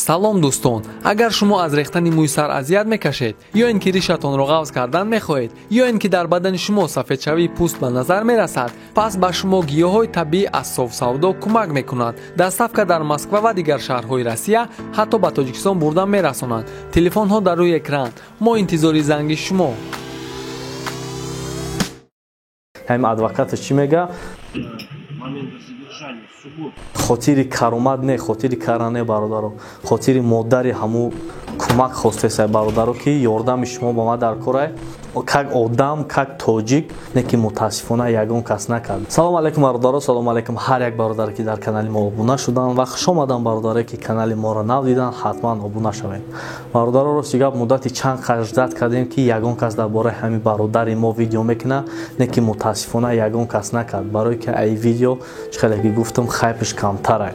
Салом, дӯстон! Агар шумо аз рехтани мӯи сар азият мекашед, ё ин ки ришатонро ғафз кардан мехоҳед, ё ин ки дар бадани шумо сафедшавии пӯст ба назар мерасад, пас ба шумо гиёҳҳои табиӣ аз Софсавдо кӯмак мекунад. Доставка дар Москва ва дигар шаҳрҳои Россия, ҳатто ба Тоҷикистон бурда мерасонанд. Телефонҳо дар рӯи экран. Мо интизори занги шумо. Ҳамин адвокаташ чӣ мега? Хотири каромат не, хотири кара не, бародаро, хотири модари ҳаму кӯмак хостесай, бародаро, ки ёрдами шумо ба ман дар корай, как одам, как тоҷик, не ки мутаассифона ягон кас накард. Салом алайкум, бародаро, салом алайкум ҳар як бародаре, ки дар канали мо обуна шуданд, ва хуш омадам бародаре, ки канали моро нав дидан. Ҳатман обуна шавед, бародаро. Рости гап, муддати чанд қаждат кардем, ки ягон кас дар бораи ҳамин бародари мо видео мекунад, не ки мутаассифона ягон кас накард, барое ки ай видео, чӣ хеле ки гуфтам, хайпш камтарай.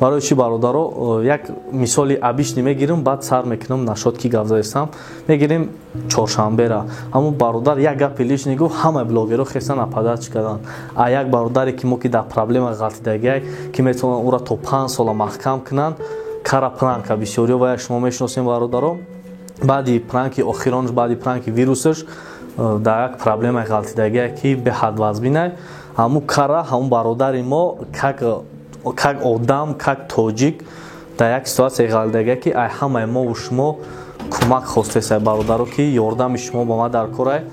Барои чӣ, бародаро? Як мисоли обычный мегирам, баъд сар мекунам нашод ки гап задистам. Мегирем чоршанбера, ҳамун бародар як гапи лишний гуфт, ҳамаи блогерро хеста нападать карданд. А як бародаре, ки мо ки дар проблема ғалтидагиай, ки метавонанд ӯра то 5 сола маҳкам кунанд. Кара пранка бисёриё ва шумо мешиносем, бародаро. Баъди пранки охиронаш, баъди пранки вирусаш, дар як проблемаи ғалтидагие, ки беҳад вазбинай. Ҳамун кара, ҳамун бародари мо, как одам, как тоҷик, дар як ситуатсияи ғалтидагие, ки ай ҳамаи мову шумо кӯмак хостесай, бародаро, ки ёрдами шумо ба ман дар корай.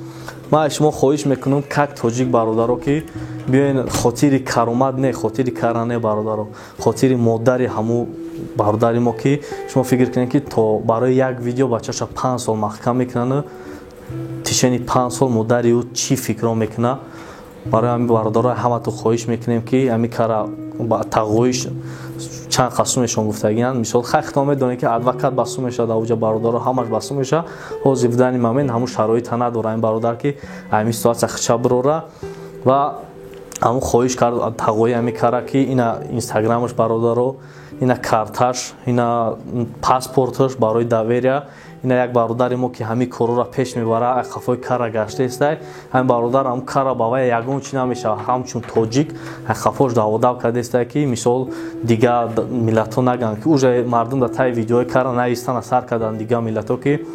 Ман аз шумо хоҳиш мекунам, как тоҷик, бародаро, ки биёен, хотири каромат не, хотири кара не, бародаро, хотири модари ҳаму бародари мо, ки шумо фикр кунед, ки то барои як видео бачаша 5 сол маҳкам мекунанд. Тишени 5 сол модари ӯ чӣ фикрро мекунад? Барои ҳамин, бародаро, ҳаматон хоҳиш мекунем, ки ҳамин кара тағоиш чанд қасум мешон гуфтагиянд. Мисол, хай, хитон медонед, ки адвокат басум мешавад авҷа, бародаро, ҳамаш басум мешавад. Ҳозир в данный момент ҳамун шароита надора ин бародар, ки ҳамин ситуатсия хича бирора. Ва ҳамун хоҳиш кард тағои ҳамин кара, ки ина инстаграмаш, бародаро, ина карташ, ина паспорташ барои доверия, ина як бародари мо, ки ҳамин корора пеш мебара, қафои кара гаштаистай. Ҳамин бародар, ҳамун кара ба вай ягон чӣ намешавад, ҳамчун тоҷик қафош даводав кардааистай, ки мисол дигар миллатҳо нагӯянд, ки уже мардум дар таи видеои кара навистана сар карданд дигар миллатҳо, ки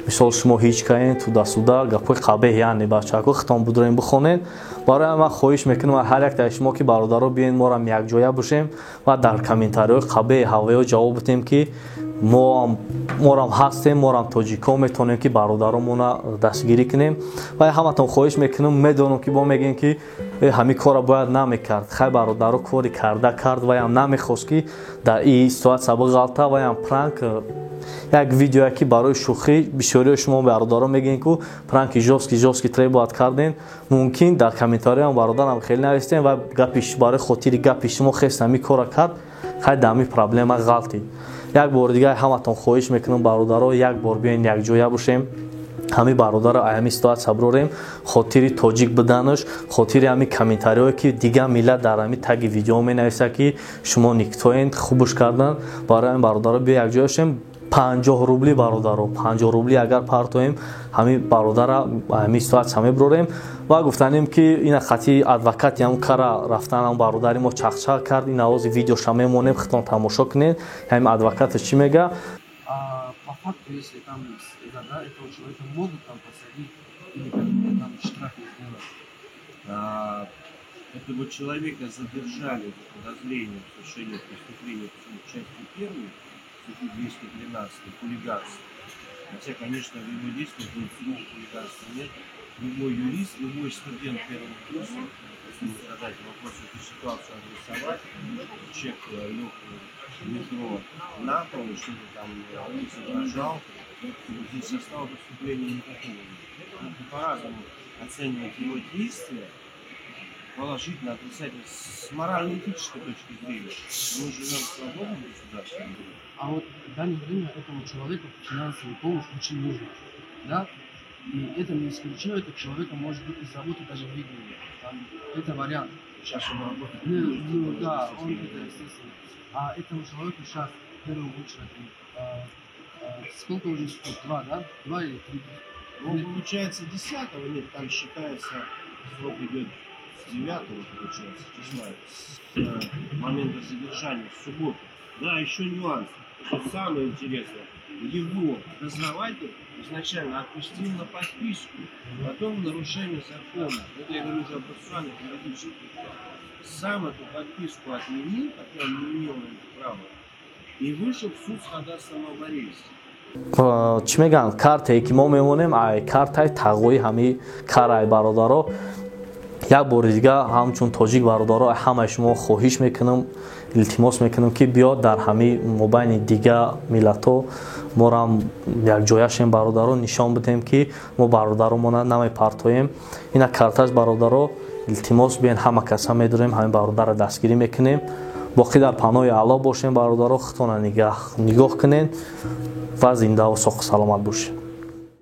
мисол шумо ҳеҷ каен, туда-сюда, гапҳои қабеҳ. Яъне, бачаҳако, хитон будроем, бихонед. Барои ман хоҳиш мекунам ҳар яктаи шумо, ки бародаро, биёен, морам якҷоя бошем ва дар комментариҳои қабеҳи ҳавоё ҷавоб бидем, ки морам ҳастем, морам тоҷикҳо, метавонем, ки бародаромона дастгирӣ кунем. Ва ҳаматон хоҳиш мекунам. Медонам, ки бо мегӯем, ки ҳамин корро бояд намекард. Хай, бародаро, кори карда кард, ваям намехост, ки дар ин ситуатсия биғалта. Ваям пранк, як видеое, ки барои шӯхӣ. Бисёриҳои шумо, бародаро, мегӯем, ку пранки жёсткий, жёсткий требовать кардем. Мумкин, дар комментариям бародарам хеле навистем ва гапи барои хотири гапи шумо хест ҳамин корро кард. Хай, дар ҳамин проблема ғалтид. Як бори дигар ҳаматон хоҳиш мекунам, бародаро, як бор биёен, якҷоя бошем, ҳамин бародарро ҳамин ситуатсия бирорем, хотири тоҷик буданаш, хотири ҳамин комментариҳое, ки дигар миллат дар ҳамин таги видео менависад, ки шумо никтоен, хубш кардан. Барои ҳамин, бародаро, биё якҷоя бошем. 50 рубли, бародаро, 50 рубли агар партоем, ҳамин бародара ҳамин ситуатсия мебирорем. Ва гуфтанем, ки ина хати адвокати ҳам кара рафтан, ҳам бародари мо чақчақ кард. Ин авози видеоша мемонем, хитон тамошо кунед, ҳамин адвокаташ чӣ мега. По факту, если там, да, этого человека могут там посадить или какие-то там штрафы сделать. Этого человека задержали по подозрению в совершении преступления в части первой статьи 213, хулиганство. Хотя, конечно, в его действиях слова хулиганства нет. Любой юрист, любой студент первого курса, если задать вопрос, эту ситуацию адресовать, человек лег в метро на пол и что-то там изображал, здесь состава преступления никакого нет. Можно по-разному оценивать его действия, положительно, отрицательно, с морально-этической точки зрения. Мы живем в свободном государстве. А вот в данное время этому человеку финансовая помощь очень нужна. Да? И это не исключено, этот человека может быть из работы даже выгнали. Там, это вариант. Сейчас он работает. Ну да, он это естественно. А этому человеку сейчас, в первую очередь, сколько уже срок? Два, да? Два или три? Ну, получается, 10, нет, там считается, срок идет с 9, получается, числа, с момента задержания, в субботу. Да, еще нюанс. Что самое интересное, его дознаватель изначально отпустил на подписку, потом в нарушение закона, это я говорю уже о процессуальных, юридических вещах, сам эту подписку отменил, хотя он не имел на это права, и вышел в суд с ходатайством об аресте. Чӣ мегӯянд, картае ки мо мемонем, ай картаи тағои ҳамаи карай. Бародаро, як бори дига ҳамчун тоҷик, бародаро, ҳамаи шумо хоҳиш мекунам, илтимос мекунам, ки биёд дар ҳамаи мобайни дига миллатҳо морам якҷояшем. Бародаро, нишон бидем, ки мо бародаромона намепартоем. Ина карташ, бародаро, илтимос, биен, ҳама каса медорем, ҳамин бародарро дастгирӣ мекунем. Боқӣ дар паноҳи Аллоҳ бошем, бародаро, худтона нигоҳ кунед ва зиндаву соҳу саломат бошед.